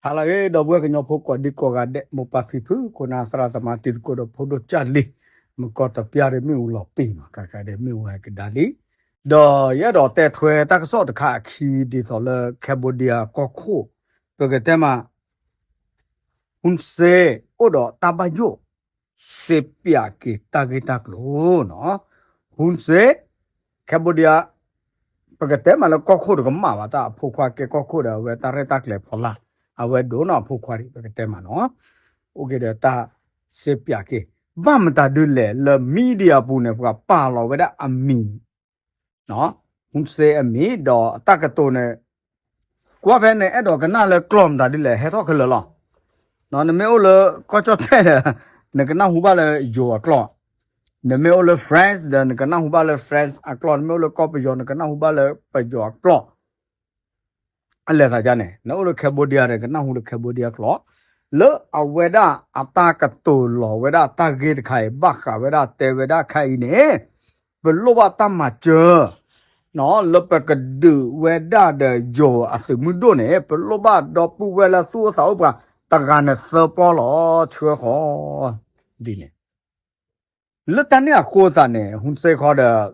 ဟါလၢအဂ့ၤ ဒီပုၢ်ဝဲၢ်ကညီဖိကိးဒံကိးဂၤဒဲး မိၢ်ပၢ်ဖံဖု ခိၣ်နၢ်သရၣ်သမါတံၤသကိးဒီးဖိဒိၣ်ကၢ်လံၤ မုၢ်ကီၢ်တပျၢ်ဒီးမ့ၣ်အူလီၤပံာ်နီၤ ကကဒီးမ့ၣ်အူဟဲကဒါလံ ဒီးယအဲၣ်ဒိးတဲထွဲတၢ်ကစီၣ်တခါအခံ ဒ်သိးလၢ Cambodia ကီၢ်ခိၣ် ပကတဲမး Hun Sen အိၣ်ဒီးတၢ်ဘၣ်ယိၣ် စ့ပၠးက့ၤတၢ်ဂ့ၢ်တၢ်ကျိၤနီၤ Hun Sen Cambodia ပကတဲမးလၢကီၢ်ခိၣ်တကမၣ်ဘၣ် တၢ်အဖိခွါကဲကီၢ်ခိၣ်ဒီး အဝဲတၢ်ရဲၣ်တၢ်ကျဲၤဖီလာ် အဝဲဒိၣ်နီၢ်အဖိခွါဒံး ပကတဲမးနီၤ အိၣ်က့ၤဒီးတၢ်စ့ပၠးက့ၤ ဘၣ်မတၤဒုလဲၣ်လၢ media ပူၤန့ၣ် ပှၤပာ်လီၤဝဲဒၣ်အမံၤ Hun Sen အမံၤ ဒီးတၢ်ကတိၤန့ၣ် ကွၢ်ဖဲန့ၣ် အဲၣ်ဒိးကနၣ်လၢကျိာ်မတၤဒ်လဲၣ် ဟဲထီၣ်ခဲလၢာ်လီၤ. နမ့ၢ်အိၣ်လၢကီၢ်ကၠီၣ်တဲၣ်ဒီး နကနၢ်ဟူဘၣ်လၢယိၤအကျိာ်, နမ့ၢ်အိၣ်လၢ France ဒီး နကနၢ်ဟူဘၣ်လၢ France အကျိာ်, နမ့ၢ်အိၣ်လၢကီၢ်ပယီၤ နကနၢ်ဟူဘၣ်လၢပယီၤအကျိာ် အလဲၤသးဒ်န့ၣ် နအိၣ်လၢ Cambodia ဒီး နကနၢ်ဟူလၢ Cambodia ကျိာ်, လၢအဝဲဒၣ်အတၢ်ကတိၤလီၤဝဲဒၣ်တၢ်ဂ့ၢ်တခါအံၤ ဘၣ်ဃးဝဲဒၣ်တဲဝဲဒၣ်ခဲအံၤန့ၣ် ပလိၣ်ဘၣ်တၢ်မၤစၢၤ လၢပကဒုးဝဲဒၣ်ဒီးယိၤအသုးမုၢ်ဒိၣ်န့ၣ် ပလိၣ်ဘၣ်ဒီပုၢ်ဝဲၢ်လၢသူၣ်အိၣ်သးအိၣ်ပှၤ တဂၤန့ၣ်သၢပီၢ်လီၤ ဆှၢဃီၤ ဒ်န့ၣ် လၢတၢ်န့ၣ်အဃိသတးန့ၣ် Hun Sen ခီဒီး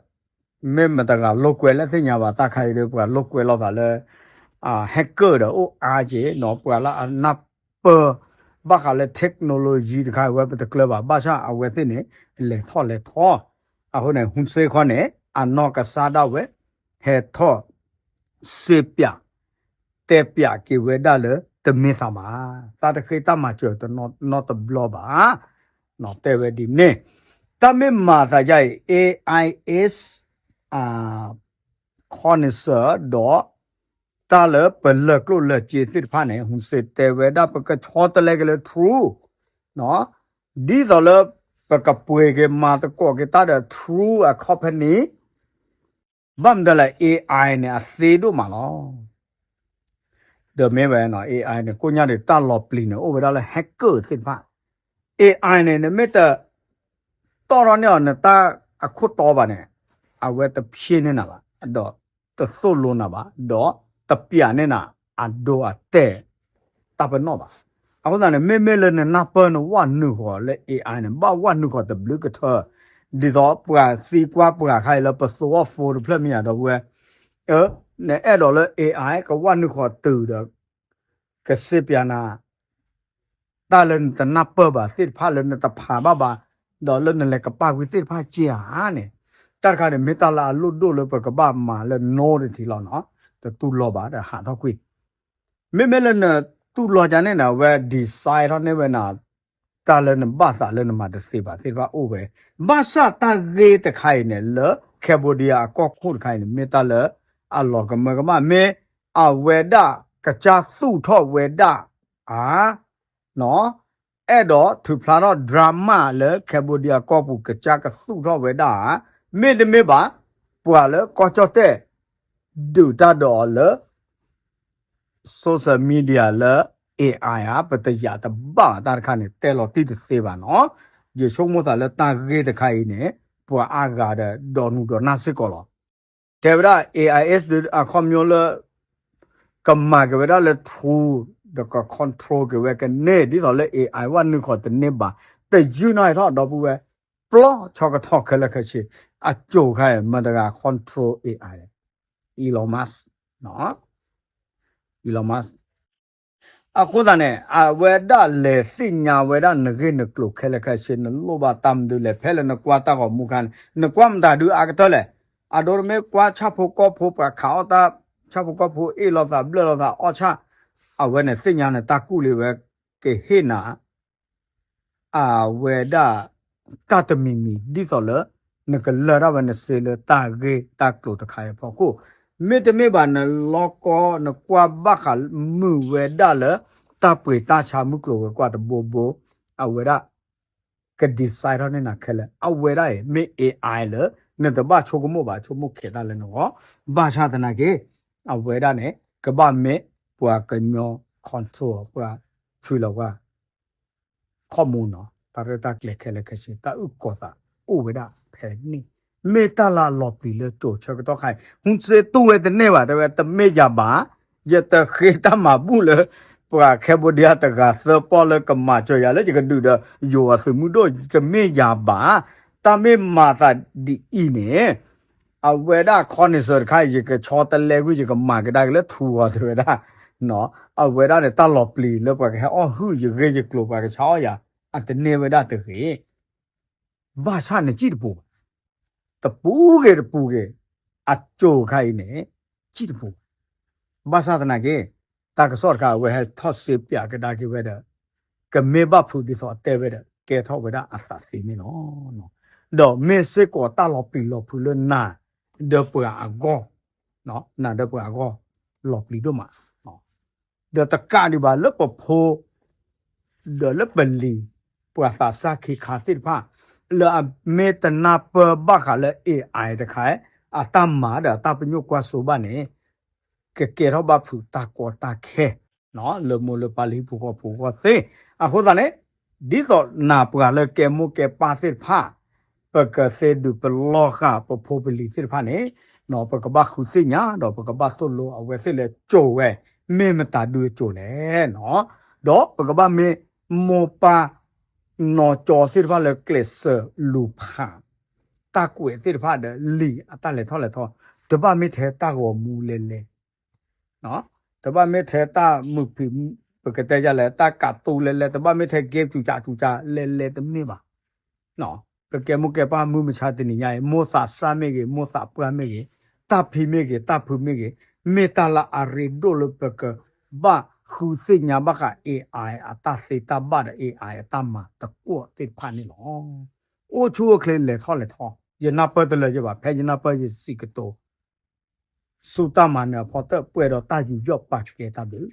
မ့ၢ်မတၤတဂၤလိာ်ကွဲလၢသ့ၣ်ညါဘၣ် တၢ်ခါအံၤဒီး ပှၤလိာ်ကွဲလိာ်သးလၢ hacker ဒီးအိၣ်အါက့ၤနီၤ ပှၤလၢအနၢ်ပၢၢ် ဘၣ်ဃးလၢ technology တခါအံၤဝဲပတကျၢၤဘၣ် ဘၣ်ဆၣ်အဝဲသ့ၣ်န့ၣ် လဲၤထီၣ်လဲၤထီ အဃိန့ၣ် Hun Sen ခီန့ၣ် အနီၢ်ကစၢ်ဒၣ်ဝဲ ဟဲထီၣ် စ့ပၠး တဲပၠးက့ၤဝဲဒၣ်လၢတမ့ၢ်သးဘၣ်, တၢ်တဃ့တၢ်မၤစၢၤတနီတဘျီဘၣ်, တဲဝဲဒ်န့ၣ်, တၢ်မ့ၢ်မၤသးဒ်အံၤ A I S ခီန့ၣ်စၢၤဒီး တၢ်လၢပလၢၢ်ကျိၣ်လၢၢ်စ့သ့ၣ်တဖၣ်န့ၣ် Hun Sen တဲဝဲဒၣ်ပကဆီတလဲက့ၤလၢ True ဒ်သိးလၢ ပကပှ့ၤက့ၤမၤသကိးက့ၤတၢ်ဒီး True အ company ဘၣ်မတၤလဲၣ် A I န့ၣ် အသ့ဒိၣ်မးလီၤ. ဒီးမ့ၢ်ဝဲ A I န့ၣ် ကိၣ်ညါဒုးတၢ်လီၤပျံၤန့ၣ် အိၣ်ဝဲဒၣ်လၢ hacker သ့ၣ်တဖၣ်, A I န့ၣ် နမ့ၢ်တ တီၣ်ထီၣ်န့ၢ်အီၤ နတၢ်အခိၣ်တီဘၣ်န့ၣ် အဝဲတဖျ့န့ၢ်နၤဘၣ်, ဒီးတသိၣ်လိနၤဘၣ်, ဒီးတပျးန့ၢ်နၤ အဒိအတဲာ် တၢ်ပနီၣ်ဘၣ်. အဃိသတးန့ၣ် မ့မ့ၢ်လၢနနၢ်ပၢၢ်နဝးနုာ်ဃီၤလၢ A I န့ၣ် ဘၣ်ဝးနုာ်ဃီၤတဘျုးကထၢ, ဒ်သိးပှၤသံကွၢ်ပှၤခါအံၤလၢပသိအီၣ်ဖိတဖျၢၣ်မ့ၢ်ဧါ ဒီပုၢ်ဝဲၢ်, နအဲၣ်ဒိးလၢ A I ကဝးနုာ်ဃီၤတုၤဒီး ကစ့ပၠးနၤ တၢ်လၢနတနၢ်ပၢၢ်ဘၣ်သ့ၣ်တဖၣ်လၢနတဖးဘၣ်ဘၣ်, ဒီးလၢနလဲၤကပာ်ကွံာ်သ့ၣ်တဖၣ်က့ဧါန့ၣ်, တၢ်တခါန့ၣ် မ့ၢ်တၢ်လၢအလိၣ်ဒိၣ်လၢပကဘၣ်မၤလၢနိတထံးလီၤနီၤ, တတူၢ်လိာ်ဘၣ်ဒီးဟးထီၣ်ကွံာ်, မ့မ့ၢ်လၢနတူၢ်လိာ်ကန့ၣ်န့ၣ် အဝဲ decide ထီၣ်န့ၢ်ဝဲနၤ တၢ်လၢနဘၣ်သးလၢနမၤတသ့ဘၣ်သ့ၣ်တဖၣ်အိၣ်ဝဲ, ဘၣ်ဆၣ်တၢ်ဂ့ၢ်တခါအံၤန့ၣ် လၢ Cambodia အကီၢ်ခိၣ်တခါအံၤန့ၣ် မ့ၢ်တၢ်လၢအလီၤကမၢကမၣ် မ့ၢ်အဝဲဒၣ်ကစၢ်သူၣ်ထီၣ်ဝဲဒၣ် ဧါ အဲၣ်ဒိးထုးဖျါထီၣ် drama လၢ Cambodia ကီၢ်ပူၤ ကစၢ်ကသူၣ်ထီၣ်ဝဲဒၣ်ဧါ, မ့တမ့ၢ်ဘၣ် ပှၤလၢကီၢ်ကၠီၣ်တဲၣ် ဒုးတၢ်ဒီးအီၤလၢ social media လၢ A I ဧါ, ပတယာ်တဘၣ်ဘၣ်တၢ်တခါန့ၣ် တဲလီၤတံၢ်တသ့ဘၣ်နီၤ, ယဆိကမိၣ်သးလၢတၢ်ဂ့ၢ်တခါအံၤန့ၣ် ပှၤအါဂၤဒီးဒိးနုာ်ဒိးနၢ်စ့ၢ်ကီးလီၤ. တဲဝဲဒၣ် A I S အခီပညီလၢ ကမၤက့ၤဝဲဒၣ်လၢ true ဒီးက control က့ၤဝဲကန့ၢ် ဒ်သိးလၢ A I ဝဲနုာ်ဃီၤတန့ၢ်ဘၣ်, တယုၢ်နီၢ်ဟဲထီၣ်ဒီပုၢ်ဝဲၢ်, ပျီဆီကထီၣ်ခဲလၢာ်ခဲဆ့, အစိၤခါအံၤ မတၤတဂၤ control A I, Elon Musk, Elon Musk အဃိသတးန့ၣ် အဝဲဒၣ်လဲၤသ့ၣ်ညါဝဲဒၣ်နဂ့ၢ်နကျိၤခဲလၢာ်ခဲဆ့ နလိၣ်ဘၣ်တၢ်မနုၤလဲၣ် ဖဲလၢနကွၢ်တၢ်ဂီၤမူခါန့ၣ် နကွၢ်မတၤဒုအါကတၢၢ်လဲၣ်, အဒိတမ့ၢ်ကွၢ်ဆၣ်ဖိကီၢ်ဖိ ပှၤခးအီၣ်တၢ် ဆၣ်ဖိကီၢ်ဖိအ့ၣ်လိာ်သးဘျၢၣ်လိာ်သးအီၣ်ဆၣ်, အဝဲန့ၣ်သ့ၣ်ညါန့ၣ် တၢ်ကူၣ်လံဝဲကဟ့ၣ်နၤ အဝဲဒၣ် တၢ်တမံၤမံၤ ဒ်သိးလၢ နကလၢၢ်ဒၣ်ဝဲနစ့လၢတၢ်ဂ့ၢ်တၢ်ကျိၤတခါအံၤအဖီခိၣ်, မ့တမ့ၢ်ဘၣ်နလီကီ နကွၢ်ဘၣ်ဃးမုာ်ဝဲဒၣ်လၢ တၢ်ပှ့ၤတၢ်ဆါမုၢ်ကျိၤဝဲၤကွာ်တဘိဘိ, အဝဲဒၣ် က decide ထီၣ်န့ၢ်နၤခဲလၢာ်, အဝဲဒၣ်အံၤ မ့ၢ် A I လၢ နတဘၣ်ဆိကမိၣ်ဘၣ် ဆိကမိၣ်ခဲတၢ်လၢနဂီၢ်, ဘၣ်ဆၣ်သနာ်က့ အဝဲဒၣ်န့ၣ် ကဘၣ်မ့ၢ်ပှၤကညီ control ပှၤ ဆွံလီၤပှၤ ခီၣ်မူနီၤ, တၢ်ရဲၣ်တၢ်ကျဲၤခဲလၢာ်ခဲဆ့ တၢ်အုၣ်ကီၤသးအိၣ်ဝဲဒၣ်ဖဲန့ၣ်, မ့ၢ်တၢ်လၢအလီၤပျံၤလၢကၠိၤဆၢကတီၢ်ခါအံၤ ဟူစ့တူၢ်ဝဲတန့ၢ်ဘၣ် တဲဝဲ တမ့ၢ်ယၤဘၣ်, ယတဃ့တၢ်မၤဘူၣ်လၢ ပှၤ Cambodia တဂၤသၢပီၢ်လၢကမၤစၢၤယၤလၢယကဒုးဒီး ယိၤအသုးမုၢ်ဒိၣ် တမ့ၢ်ယၤဘၣ်. တၢ်မ့ၢ်မၤသးဒ်အံၤန့ၣ် အဝဲဒၣ်ခီန့ၣ်စၢၤတခါ ယကဆီတလဲကွံာ် ယကမၤကဒါက့ၤလၢထူဂီၤတဝဲဒၣ်, အဝဲဒၣ်န့ၣ် တၢ်လီၤပျံၤလၢပှၤကဟဲအီၣ်ဟုၣ်ယဂ့ၢ်ယကျိၤ ပှၤကဆါအီၣ်ယၤ အတန့ၢ်ဝဲဒၣ်တဂ့ၤ. ဘၣ်ဆၣ်န့ၣ်စံၣ်တပူၤဘၣ်. တပူၤဂ့ၤတပူၤဂ့ၤ, အစိၤခါအံၤန့ၣ် စံၣ်တပူၤဘၣ်. ဘၣ်ဆၣ်သနာ်က့ တၢ်ကစီၣ်တခါ အဝဲဟဲထီၣ်စ့ပၠးကဒါက့ၤဝဲဒီး ကမ့ၢ်ဘၣ်ဖုးဒ်သိးအတဲဝဲဒီး ကဲထီၣ်ဝဲဒၣ်အသးသ့န့ၣ်လီၤ. ဒီးမ့ၢ်စ့ၢ်ကီးတၢ်လီၤပျံၤလီၤဖုးလၢနၤဒီးပှၤအဂီၢ်, နၤဒီးပှၤအဂီၢ် လီၤပျံၤဒိၣ်မး. ဒီးတကးဒံးဘၣ်လၢပဖိ ဒီးလၢပလံၤ ပှၤသးစၢ်ခ့ခါသ့ၣ်တဖၣ် လၢအမ့ၢ်တနၢ်ပၢၢ်ဘၣ်ဃးလၢ AI တခါ အတၢ်မၤဒီးအတၢ်ပညိၣ်ကွၢ်စိဘၣ်န့ၣ် ကကဲထီၣ်ဘၣ်ဖုးတၢ်ကီတၢ်ခဲ လၢမိၢ်လၢပၢ်လၢဟံၣ်ဖိဃီဖိအဂီၢ်သ့. အဃိသတးန့ၣ် ဒ်သိးနၤပှၤလၢကဲမိၢ်ကဲပၢ်သ့ၣ်တဖၣ် ပကသ့ဒုးပလီၢ်ဃာ်ပဖိပလံၤသ့ၣ်တဖၣ်န့ၣ် ပကဘၣ်ဃုသ့ၣ်ညါ ဒီးပကဘၣ်သိၣ်လိအဝဲသ့ၣ်လၢစိၤဝဲ မ့ၢ်မတၤဒုအစိၤလဲၣ်. ဒီးပကဘၣ်မ့ၢ်မိၢ်ပၢ် နီၢ်ကၠီသ့ၣ်တဖၣ်လၢကျဲးစၢးလူၤဖး တၢ်ကွဲးသ့ၣ်တဖၣ်ဒီးလံာ်အတၢ်လဲၤထီၣ်လဲၤထီ တဘၣ်မ့ၢ်ထဲတၢ်ဂီၤမူလဲၤလဲၤ တဘၣ်မ့ၢ်ထဲတၢ်မုာ်ဖံး ပကတဲယလဲၣ် တၢ်ကးတူလဲၤလဲၤ တဘၣ်မ့ၢ်ထဲ game စူၤစူၤစူၤလဲၤလဲၤတမ့ၢ်ဘၣ်. ပကဲမိၢ်ကဲပၢ်မုၢ်မဆါတနံၤညါအံၤ မိၢ်သးစၢ်မ့ၢ်ဂ့ၤ မိၢ်သးပှၢ်မ့ၢ်ဂ့ၤ တၢ်ဖံးမ့ၢ်ဂ့ၤ တၢ်ဖုးမ့ၢ်ဂ့ၤ မ့ၢ်တၢ်လၢအရ့ဒိၣ်လၢပကဘၣ်ဃုသ့ၣ်ညါဘၣ်ဃး AI အတၢ်သ့တၢ်ဘၣ်ဒီး AI အတၢ်မၤသကိးသ့ၣ်တဖၣ်န့ၣ်လီၤ. အိၣ်ဆူၣ်အိၣ်ချ့လဲၤထီၣ်လဲၤထီ ယနၢ်ပၢၢ်တလၢာ်ယဘၣ် ဖဲယနၢ်ပၢၢ်ယစံးကတိၤ ဆူတၢ်မၤနၢၤအဖီတၢၣ်ပှဲၤဒီးတၢ်ယူးယီၣ်ပာ်ကဲတၢ်ဘျုး